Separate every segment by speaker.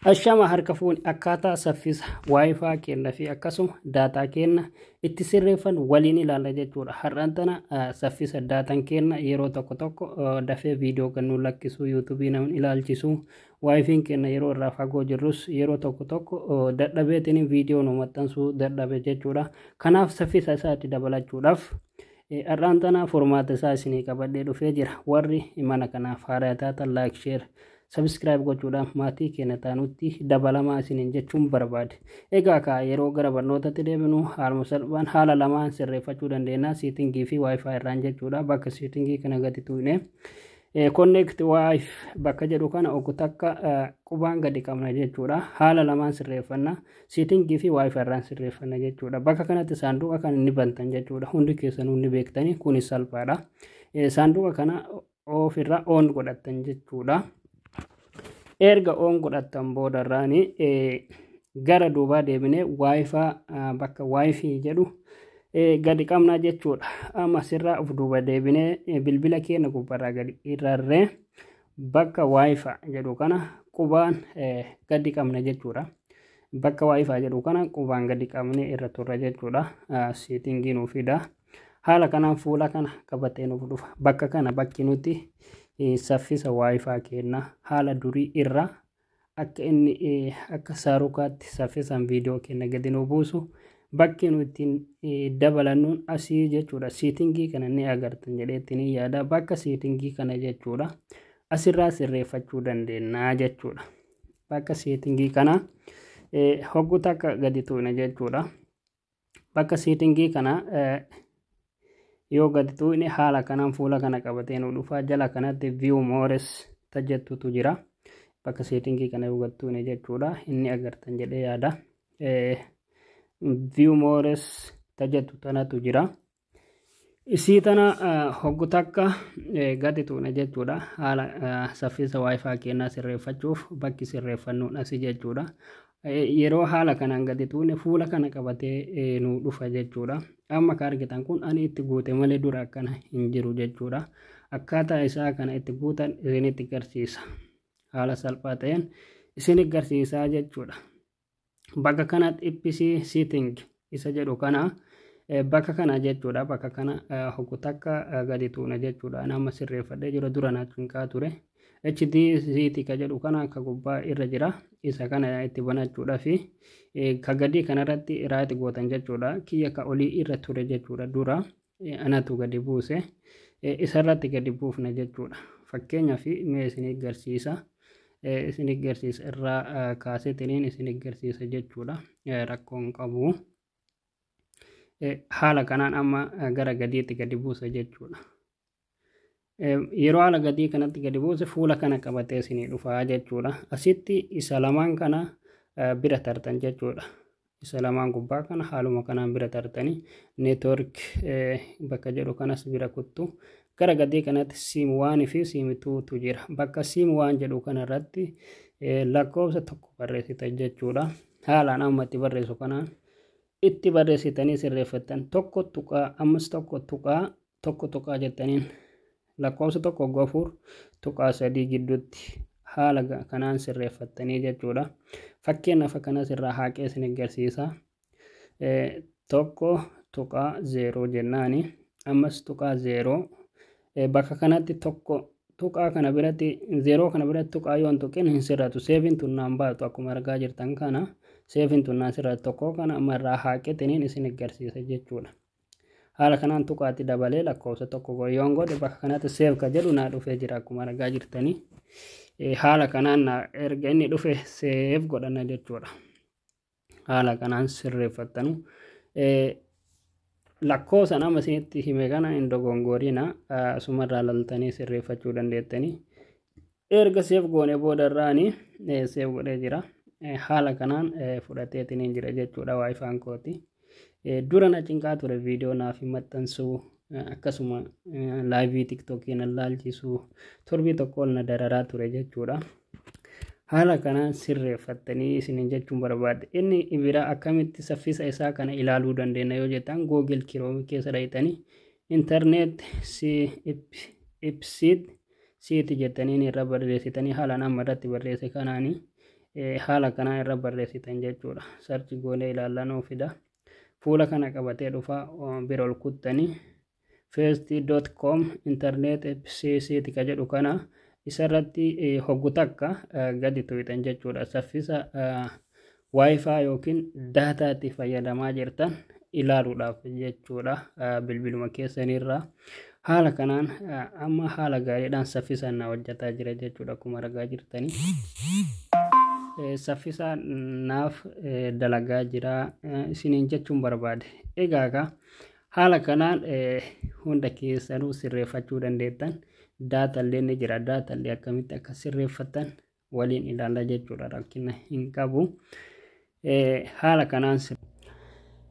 Speaker 1: Ashama harka fuuni, akkaataa saffisa WiFi keenna fi akkasuma data keenna itti sirreeffannu waliin ilaalla jechuudha. Har'aan tana saffisa dataan keenna yeroo tokko tokko dafee viidiyoo kan nu lakkisu, YouTubeii namni ilaalchisu, WiFiin keenya yeroo irraa fagoo jirrus yeroo tokko tokko dadhabeetiin viidiyoo nu maxxansuu dadhabe jechuudha. Kanaaf saffisa isaa itti dabalachuudhaaf har'aan tana furmaata isaa isinii qabadhee dhufee jira. Warri mana kanaaf haaraa taatan like, share, subscribe gochuudhaan maatii keenya taanutti dabalamaa isiniin jechuun barbaade. Egaa kaa yeroo gara barnootatti deebinu, haaluma salphaan haala lamaan sirreeffachuu dandeenya, settingii fi WiFi irraan jechuudha. Bakka settingii kana gadi tuqne, connect WiFi bakka jedhu kana oggu takka qubaan gadi qabna jechuudha. Haala lamaan sirreeffanna, settingii fi WiFi irraan sirreeffanna jechuudha. Bakka kanatti saanduqa kana ni bantan jechuudha. Hundi keessanuu ni beektanii, kunis salphaadha. Saanduqa kana off irraa on godhattan jechuudha. Erga on godhattan boodarraani gara duubaa deebinee WiFi, bakka WiFi jedhu gadi qabna jechuudha. Amma sirraa of duuba deebinee bilbila keenya gubbaarraa gadi irrarree bakka WiFi jedhu kana qubaan gadi qabna jechuudha. Bakka WiFi jedhu kana qubaan gadi qabnee irra turra jechuudha. Settingii nuu fida. Haala kanaan fuula kana qabatee nuuf dhufa. Bakka kana bakki nuti saffisa WiFi keenna haala durii irra akka inni akka saarukaatti saffisaan viidiyoo keenya gadi nu buusu bakki nu ittiin dabalannuun asii jechuudha. Settingii kana ni agartan jedheetti ni yaada. Bakka settingii kana jechuudha. Asirraa sirreeffachuu dandeenya jechuudha. Bakka settingii kana hoggu takka gadi tuqne jechuudha. Bakka settingii kana yoo gadi tuqne, haala kanaan fuula kana qabatee nu dhufa. Jala kanatti view more tajjettutu jira. Bakka settingii kana yoo gadi tuqne jechuudha. Inni agartan jedhee yaada. View more tajjettu tanatu jira. Isii tana hoggu takka gadi tuqne jechuudha. Haala saffisa WiFi keenyaa sirreeffachuuf bakki sirreeffannuun asii jechuudha. Yeroo haala kanaan gadi tuqne, fuula kana qabatee nu dhufa jechuudha. Amma ka argitan kun ani itti guute malee dura akkana hin jiru jechuudha. Akkaataa isaa kana itti guutan isinitti agarsiisa. Haala salphaa ta'een isin agarsiisaa jechuudha. Bakka kanatti IPC setting isa jedhu kana, bakka kana jechuudha. Bakka kana hoggu takka gadi tuqna jechuudha. Ani amma sirreeffadhee jira, dura na cinqaa ture. HD ka jedhu kana akka gubbaa irra jira. Isa kana itti banachuudha fi ka gadii kanarratti right gootan jechuudha. Kiyya ka olii irra ture jechuudha, dura anatu gadi buuse. Isarratti gadi buufna jechuudha. Fakkeenyaaf mee isin agarsiisa. Isin agarsiisa, irraa kaasetiniin isin agarsiisa jechuudha. Rakkoon qabu. Haala kanaan amma gara gadiitti gadi buusa jechuudha. Yeroo haala gadii kanatti gadi buuse, fuula kana qabatee isinii dhufaa jechuudha. Asitti isa lamaan kana bira tartan jechuudha. Isa lamaan gubbaa kana haaluma kanaan bira tartanii, network bakka jedhu kanas bira kuttu. Gara gadii kanatti SIM 1 fi SIM 2tu jira. Bakka SIM 1 jedhu kanarratti lakkoofsa tokko barreessitan jechuudha. Haalaan amma itti barreessu kanaan itti barreessitanii sirreeffattan, 1 tuqaa ammas 1 tuqaa 1 tuqaa jettaniin lakkoofsa 1 4.3 gidduutti haala kanaan sirreeffattanii jechuudha. Fakkeenyaaf akkanas irraa haaqee isin agarsiisa. 1.0 jennaani, ammas tuqaa 0, bakka kanatti tokko tuqaa kana biratti, zeeroo kana biratti tuqaa yoo hin tuqin hin sirratu. Saveiin tunnaan baatu, akkuma argaa jirtan kana saveiin tunnaan sirratu. Tokko kana amma irraa haaqetiniin isin agarsiisa jechuudha. Haala kanaan tuqaatti dabalee lakkoofsa tokko yoon godhe, bakka kanatti save ka jedhu naa dhufee jira, akkuma argaa jirtanii. Haala kanaan naa erga inni dhufe, save godhanna jechuudha. Haala kanaan sirreeffattanu. Lakkoofsa nama isinitti hime kana hin dogongorina, asumarraa laltanii sirreeffachuu dandeettanii. Erga save goone boodarraani save godhee jira. Haala kanaan fudhateetiin jira jechuudha WiFiin kooti. Dura na cinqaa ture, viidiyoo naaf hin maxxansuu, akkasuma liveii TikTokii na laalchisuu, torbii tokko ol na dararaa ture jechuudha. Haala kanaan sirreeffattanii isiniin jechuun barbaade. Inni biraa akkamitti saffisa isaa kana ilaaluu dandeenya yoo jettan, Google Chrome keessa dhayitanii internet speed siiti jettanii irra barreessitanii, haalaan amma irratti barreesse kanaanii Haala kanaan irra barreessitan jechuudha. Search goonee ilaallaa nuu fida. Fuula kana qabatee dhufa, bira ol kuttanii fast.com internet FCC ka jedhu kana isarratti hoggu takka gadi tuqxan jechuudha. Saffisa WiFi yookiin daataatti fayyadamaa jirtan ilaaluudhaaf jechuudha, bilbiluma keessanirraa. Haala kanaan amma haala gaariidhaan saffisaan na hojjetaa jira jechuudha, akkuma argaa jirtanii. Saffisaan naaf dalagaa jira isiniin jechuun barbaade. Egaa haala kanaan hunda keessanuu sirreeffachuu dandeettan. Daatallee ni jira. Daatallee akkamitti akka sirreeffattan waliin ilaalla jechuudha. Rakkina hin qabu. Haala kanaan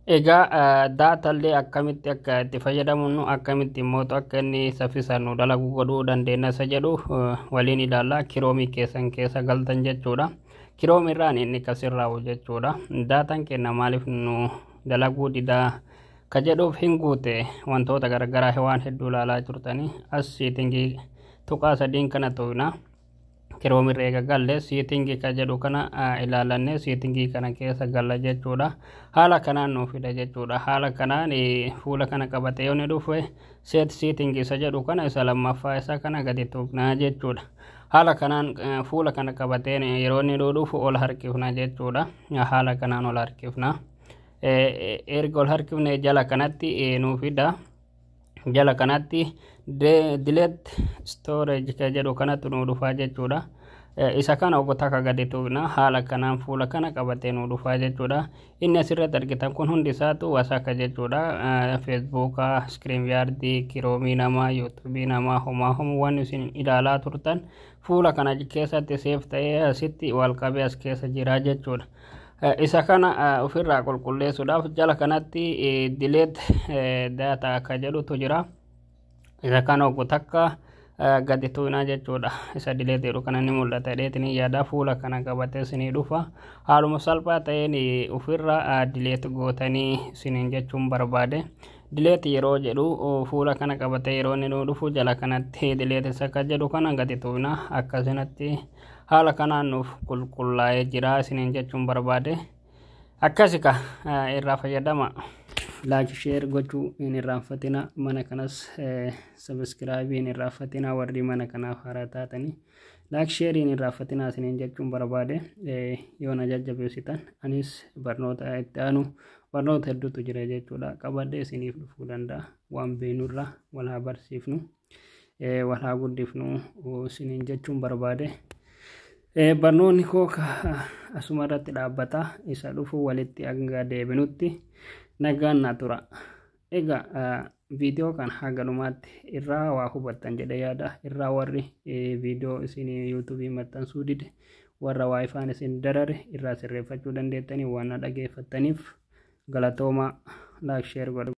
Speaker 1: egaa daatallee akkamitti akka itti fayyadamnu, akkamitti immoo akka inni saffisaan nu dalagu godhuu dandeenya isa jedhu waliin ilaalla. Chrome keessan keessa galtan jechuudha. Chrome irraan inni kasirraa'u jechuudha. Daataan keenya maaliif nu dalaguu didaa ka jedhuuf, hin guute, wantoota garagaraa waan hedduu ilaalaa turtanii, as setting tuqaa sadiin kana tuqna. Chrome irra eega galle, setting ka jedhu kana ilaalanne, setting kana keessa galla jechuudha. Haala kanaan nuu fida jechuudha. Haala kanaan fuula kana qabatee yoo ni dhufe, set setting isa jedhu kana, isa lammaffaa isa kana gadi tuqnaa jechuudha. Haala kanaan fuula kana qabatee yeroo inni dhufu ol harkifna jechuudha. Haala kanaan ol harkifna. Erga ol harkifne, jala kanatti nuu fida. Jala kanatti delete storage ka jedhu kanatti nuu dhufaa jechuudha. Isa kana obbo takka gadi tuqna. Haala kanaan fuula kana qabatee nuu dhufaa jechuudha. Inni asirratti argitan kun hundi isaatu wasaka jechuudha. Feesbuuka, StreamYard, Chrome namaa, YouTube namaa, homaa homu waan isin ilaalaa turtan fuula kana keessatti save ta'ee asitti wal qabee as keessa jira jechuudha. Isa kana ofirraa qulqulleessuudhaaf jala kanatti delete data akka jedhutu jira. Isa kana obbo takka gadi tuqnaa jechuudha. Isa delete jedhu kana ni mul'ata jedheetiin yaada, fuula kana qabatee isinii dhufa. Haaluma salphaa ta'een ofirra delete gootanii isiniin jechuun barbaade. Delete yeroo jedhu, fuula kana qabatee yeroo inni dhufu, jala kanatti delete isa akka jedhu kana gadi tuqna. Akkasinatti haala kanaan nuuf qulqullaa'ee jira isiniin jechuun barbaade. Akkasika irraa fayyadama. Like, share gochuu hin irraanfatina. Mana kanas subscribe hin irraanfatina. Warri mana kanaaf haaraa taatanii like, share hin irraanfatina isiniin jechuun barbaade. Yoo na jajjabeessitan, anis barnoota itti aanu, barnoota hedduutu jira jechuudha, qabadhee isiniif dhufuu danda'a. Waan beeknurraa wal haa barsiifnu, wal haa guddifnu isiniin jechuun barbaade. Barnoonni koo asuma irratti dhaabbata. Isa dhufu walitti hanga deebinutti nagaan na tura. Egaa viidiyoo kan haga dhumaatti irraa waa hubattan jedhee yaada. Irraa warri viidiyoo isin YouTube maxxansuu dide, warra WiFi'n isin darare irraa sirreeffachuu dandeettanii. Waan na dhageeffattaniif galatoomaa. Like, share godhu.